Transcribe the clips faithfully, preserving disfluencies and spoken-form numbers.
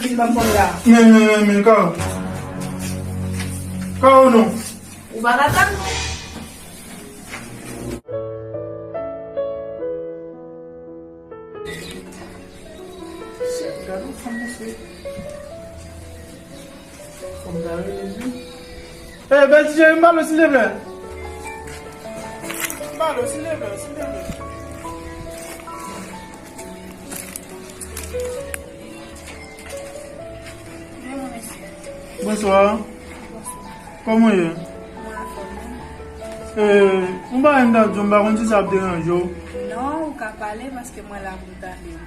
Vin ban m kòb la. Men, men, men, men, Kawo. Kawo non. Ou pa ka tann mwen. Shit, gade yon fanm mesye. Fanm sa rele wi. Hey, bèl ti cheri, m pale w silvouplè. M pale w silvouplè, silvouplè. Bonswa. Kòman w ye? Mwen anfòm, wi. Eh, yon bagay m t ap di w, m pa konn si sa ap deranje w. Non, ou ka pale paske mwen la pou m tande w.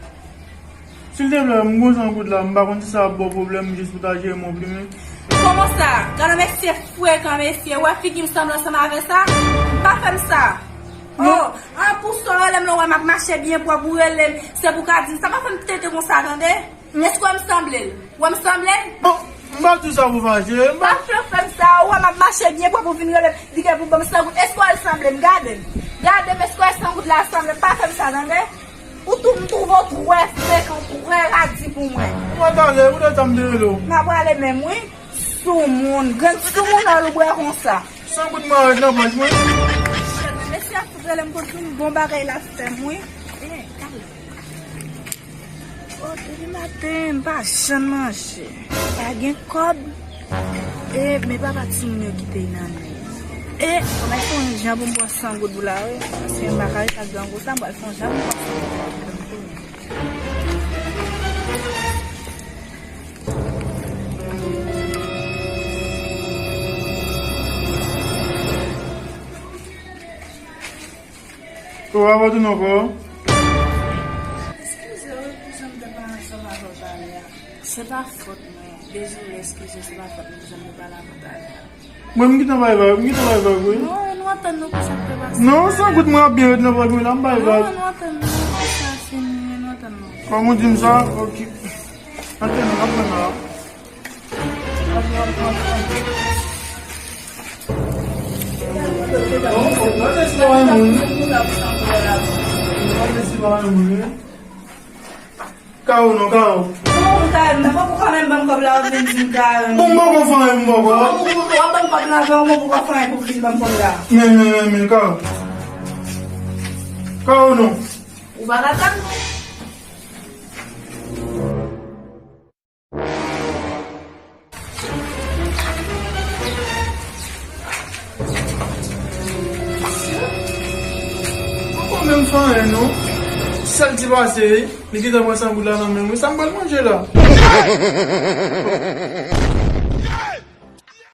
Silteplè, m gon san goud la, m pa konn si sa ap ba w pwoblèm jis pou ta jere m yon plimen. Kòman sa? Gade mesye frekan, mesye. Ou wè figi m sanble ansanm avè sa? Pa fè m sa. Oh, an pou sa w rele m lè w wè m ap mache byen pwòp, ou rele m, se pou w ka di m sa. Pa fè m tete konsa, tande? Èske w wè m sanble l? W wè m sanble l? Bon, m pa di w sa pou fache. M pa... Pa fè, fè m sa, ou wè m ap mache byen pwòp, ou vin rele m, di ke pou ban m san goud. Èske w wè l sanble m? Gade m. Gade m, èske w wè san goud la sanble m? Pa fè m sa, tande? Ou tou, m twouve w twò frekan, twò radi pou mwen. Ou pa t ale, ou lè sa m te rele w. M ap prale menm, wi. Soumoun, grenn soumoun al ou bwè konsa. San goud mwen arete nan pòch mwen. Mesye ap fout rele m konn ki bon bagay l ap fè m, wi. Eh, kale. Oh, depi maten, m pa janm manje. Pa gen kòb. E, men papa timoun yo kite nan men. E, mwen fè yon jan pou m pran san goud ou la, wi. Paske m pa ka ret ak grangou sa, m pral fè yon jan pou m pran san goud ou la. Ou pa retounen ankò? Eskize wi pou jan m te pale ansanm avè w talè a. Se pa fòt mwen. Dezole, eskize, se pa fòt mwen pou jan m te pale avè w talè a. Mwen, m gentan bay vag, m gentan bay vag, wi. Non, nou antann nou pou sa k te pase. Non, san goud mwen ap byen ret nan vag mwen la, m bay vag. Non, nou antann nou, sa fini, nou antann nou. Kòm ou di m sa, ok. Antann nou, antann nou. Kawo non, Kawo. Bon, ou ta renmen, bon, pou kanmenm ban m kòb la, ou vin di m ka renmen. Bon, m poko fè anyen, m poko. Bon, ou, ou ap ban m kòb la, bon, ou poko fè anyen pou vin ban m kòb la. Men, men, men, men, Kawo. Kawo non. Ou pa ka tann mwen. Poko menm fè anyen non. Sèl ti pase, li gentan pran san goud la nan men mwen. Sa m pral manje la?